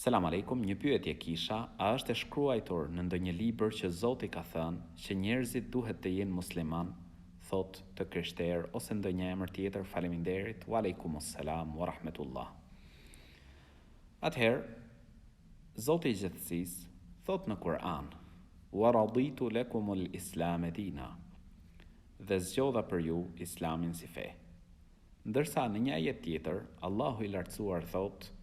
Selam Alejkum, një pyetje kisha, a është e shkruajtur në ndonjë libër që Zoti ka thënë që njerëzit duhet të jenë musliman, thotë të krishterë ose ndonjë emër tjetër faleminderit wa alejkumus selam wa rahmetullah. Atëherë, Zoti i gjithësisë thotë në Kur'an, Wa raditu lekumul islame dina, dhe zgjodha për ju Islamin si fe. Ndërsa në një ajet tjetër, Allahu i Lartësuar thotë,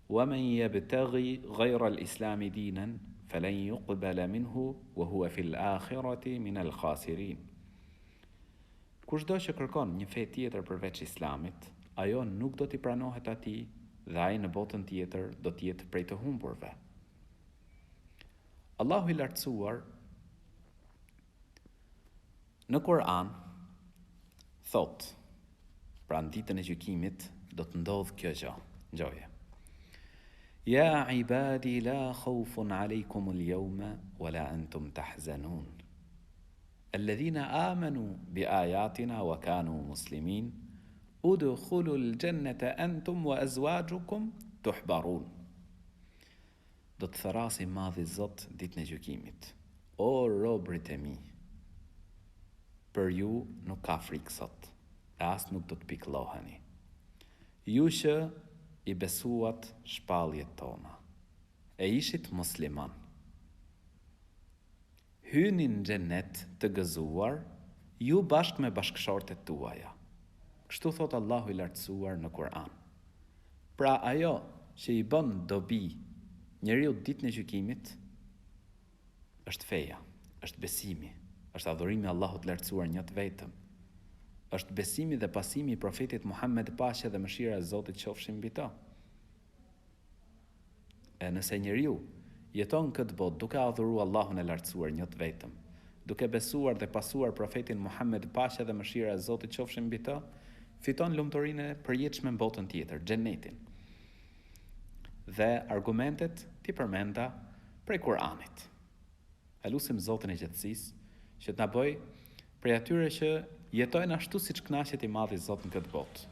Wa men yebtaghi ghayra al-islami dinan falan yuqbala minhu wa huwa fil akhirati min al-khasirin. Kushdo që kërkon një fe tjetër përveç Islamit, ajo nuk do t'i pranohet atij dhe ai në botën tjetër do të jetë prej të humburve. Allahu i Lartësuar Në Kur'an thotë, pra në ditën e gjykimit do të ndodhë kjo gjë, ngjoje. Ja ibadi la khaufun alejkum al-yawma wa la antum tahzanun. Alladhina amanu bi ayatina wa kanu muslimin udkhulu al-jannata antum wa azwajukum tuhbarun. Do të thërrasë i madhi Zot ditën e gjykimit, O robërit e mi! Për ju nuk ka frikë sot, e as nuk do të pikëlloheni. Ju që i besuat shpalljet tona, e ishit muslimanë. Hyni në Xhennet të gëzuar, ju bashkë me bashkëshortet tuaja. Kështu thotë Allahu i Lartësuar në Kur'an. Pra ajo që i bën dobi njeriut ditën e gjykimit është feja, është besimi, është adhurimi i Allahut të Lartësuar një të vetëm, është besimi dhe pasimi i Profetit Muhammed paqja dhe mëshira e Zotit qofshin mbi të. E nëse njeriu jeton në këtë botë duke adhuru Allahun e Lartësuar një të vetëm, duke besuar dhe pasuar Profetin Muhammed paqja dhe mëshira e Zotit qofshin mbi të, fiton lumturinë e përjetshme në botën tjetër, Xhennetin. Dhe argumentet t'i përmenda prej Kur'anit. E lusim Zotin e gjithësisë që të na bëjë prej atyre që jetojnë ashtu siç kënaqet i madhi Zot në këtë botë.